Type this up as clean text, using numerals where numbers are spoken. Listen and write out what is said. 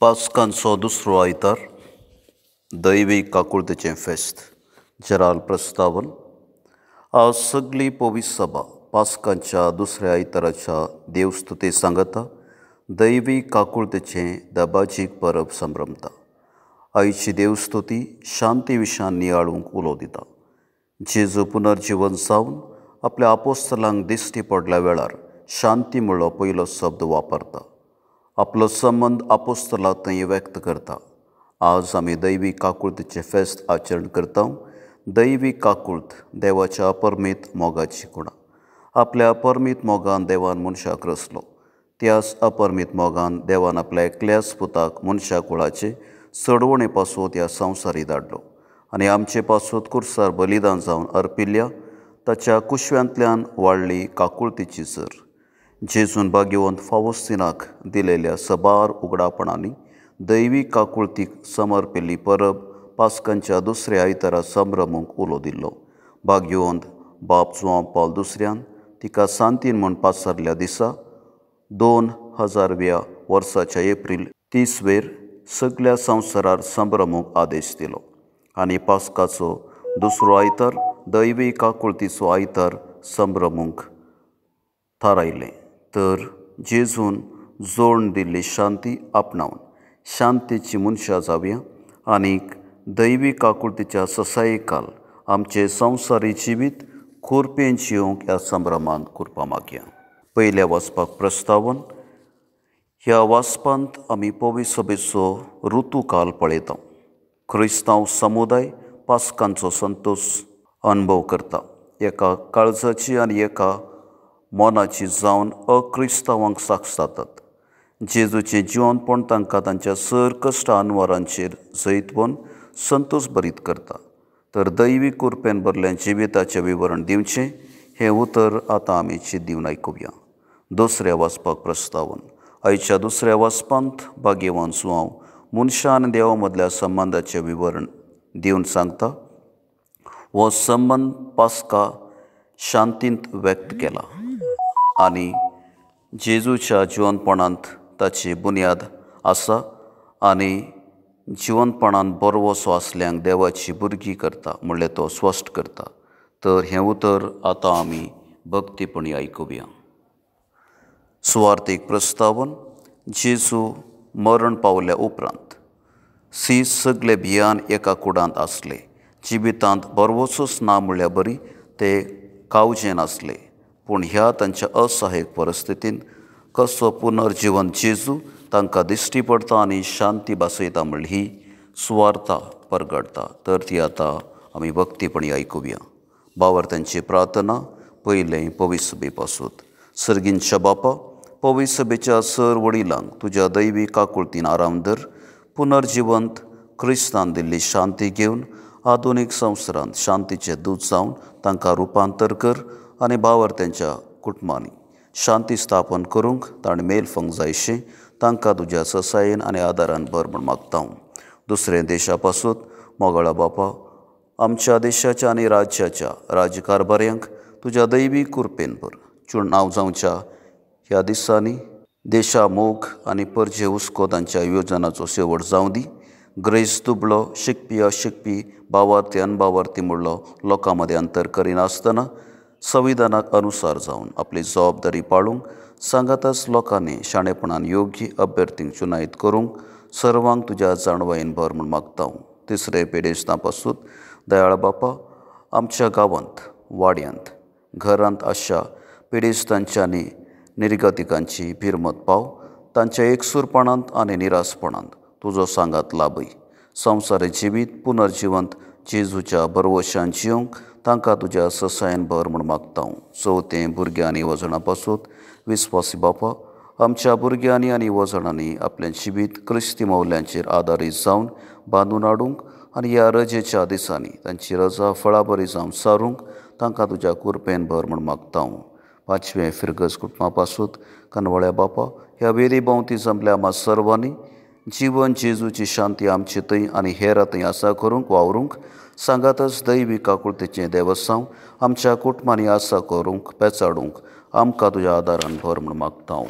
पास्कांचो दुसरो आयतार दैवी काकुळतेचें फेस्त जेराल प्रस्तावन. आज सगली पवित्र सभा पास्कांच्या दुसऱ्या आयताराच्या देवस्तुते सांगता दैवी काकुळतेचें दबाजीक परब संभ्रमता. आयची देवस्तुती शांती विशयान नियाळूंक उलो दिता. जेजू पुनर्जीवन जावन आपल्या आपोस्तलांक दिश्टी पडल्या वेळार शांती म्हणलो पयलो शब्द वापरता. आपलो संबंद आपोस्तला थंय व्यक्त करता. आज आमी दैवी काकुळतेचें फेस्त आचरण करता. दैवी काकुळत देवाच्या अपरमीत मोगाची कुणा. आपल्या अपरमीत मोगान देवान मनशाक रचलो. त्याच अपरमीत मोगान देवान आपल्या एकल्याच पुताक मनशा कुळाचे चडवणे पासून ह्या संवसारी धाडलो आनी आमचे पासून कुर्सार बलिदान जावन अर्पिल्ल्या ताच्या कुशव्यांतल्यान वाडली काकुळतेची जर. जेजून भाग्यवंत फावस्तिनाक दिलेल्या सबार उगडापणांनी दैवी काकुळतीक समर्पिल्ली परब पास्कांच्या दुसऱ्या आयतारा संभ्रमूंक उलो दिल्लो. भाग्यवंत बाप जुआंव पावल दुसऱ्यान तिका सांतीन म्हूण पासारल्या दिसा 2000व्या वर्साच्या एप्रील 30 वेर सगल्या संवसारार संभ्रमूंक आदेश दिलो आनी पास्काचो दुसरो आयतार दैवी काकुळतीचो आयतार संभ्रमूंक थारायलें. तर जेजून जोडून दिल्ली शांती आपणावन शांतीची मनशां जावया आनीक दैवी काकुळतीच्या ससायेकाल आमचें संवसारी जिवीत खुरपेन जिवंक ह्या संभ्रमांत कुरपा मागया. पयल्या वाचपाक प्रस्तावन. ह्या वाचपांत आमी पवित्र सभेचो ऋतुकाल पळयता. क्रिस्तांव समुदाय पास्कांचो संतोश अनुभव करता. एका काळजाची आनी एका मनाची जावन अक्रिस्तांवांक साक्ष जातात. जेजूचें जिवनपण तांकां तांच्या सर कश्ट अनवरांचेर जैतवन संतोश भरीत करता. तर दैवी कुरपेन भरलें जिविताचें विवरण दिवचें हें उतर आतां आमी चिंत दिवन आयकुया. दुसऱ्या वाचपाक प्रस्तावन. आयच्या दुसऱ्या वाचपांत भाग्यवान जुआंव मनशां आनी देवा मदल्या संबंदाचें विवरण दिवन सांगता. हो संबंद पास्का शांतींत व्यक्त केला आनी जेजूच्या जिवनपणांत ताची बुन्याद आसा आनी जिवनपणांत बरवसो आसल्यांक देवाची भुरगीं करता म्हणल्यार तो स्पश्ट करता. तर हें उतर आतां आमी भक्तीपणी आयकुया. सुवार्थीक प्रस्तावन. जेजू मरण पावल्या उपरांत सी सगळे भियान एका कुडांत आसले. जिवितांत बरवसोच ना म्हणल्यार बरी ते कावजेन आसले. पूण ह्या तांच्या असहायक परिस्थितींत कसो पुनर्जीवन जेजू तांकां दिश्टी पडटा आनी शांती भासयता म्हणली ही सुवार्ता परगडटा. तर ती आतां आमी भक्तीपणी आयकुया. भावार्थ्यांची प्रार्थना. पयलें पवित्र सभे पासून. सर्गींच्या बापा, पवित्र सभेच्या सर वडिलांक तुज्या दैवी काकुळतीन आराम धर. पुनर्जिवंत क्रिस्तान दिल्ली शांती घेवन आधुनीक संवसारांत शांतीचें दूत जावन तांकां रुपांतर कर आनी भावार्थ्यांच्या कुटुंबांनी शांती स्थापन करूंक ताणें मेलफंग जायशें तांकां तुज्या ससायेन आनी आदारान भर म्हूण मागता. दुसऱ्या देशा पासून मोगाळा बापा, आमच्या देशाच्या आनी राज्याच्या राजकारभाऱ्यांक तुज्या दैवी कुरपेन भर. चुनाव जावच्या ह्या दिसांनी देशा मोग आनी परजे हुस्को तांच्या योजनाचो शेवट जावं दी. ग्रेस दुबळो शिकपी अशिकपी भावार्थी अनभावार्थी म्हणलो लोकां मदें अंतर करिनासतना संविधानाक अनुसार जावन आपली जबाबदारी पाळूंक सांगाताच लोकांनी शाणेपणान योग्य अभ्यर्थींक चुनायत करूंक सर्वांक तुज्या जाणवायेन भर म्हूण मागता. तिसरे पिडेस्तां पासून दयाळ बापा, आमच्या गांवांत वाड्यांत घरांत आशा पिडेस्तांच्या आनी निर्गतिकांची भिरमत पाव. तांच्या एकसूरपणांत आनी निरासपणांत तुजो सांगात लाभय. संवसारी जिवीत पुनर्जिवंत जेजूच्या भरवशान जिवंक तांकां तुज्या ससायन भर म्हूण मागता. चवथें भुरग्यांनी वजणां पासून विस्वासी बापा, आमच्या भुरग्यांनी आनी वजणांनी आपलें जिवीत क्रिस्ती मौल्यांचेर आदारीत जावन बांदून हाडूंक आनी ह्या रजेच्या दिसांनी तांची रजा फळाबरी जावन सारूंक तांकां तुज्या कुरपेन भर म्हूण मागता. पांचवें फिरगज कुटुंबा पासून कनवळ्या बापा, ह्या वेरी भोंवती जमल्या आमा सर्वांनी जीवन जेजूची शांती आमचे थंय आनी हेरां थंय आसा करूंक वावरूंक सांगातच दैवी काकुळतेचें देवसांव आमच्या कुटुंबांनी आसा करूंक पेचाडूंक आमकां तुज्या आदारान भर म्हूण मागता.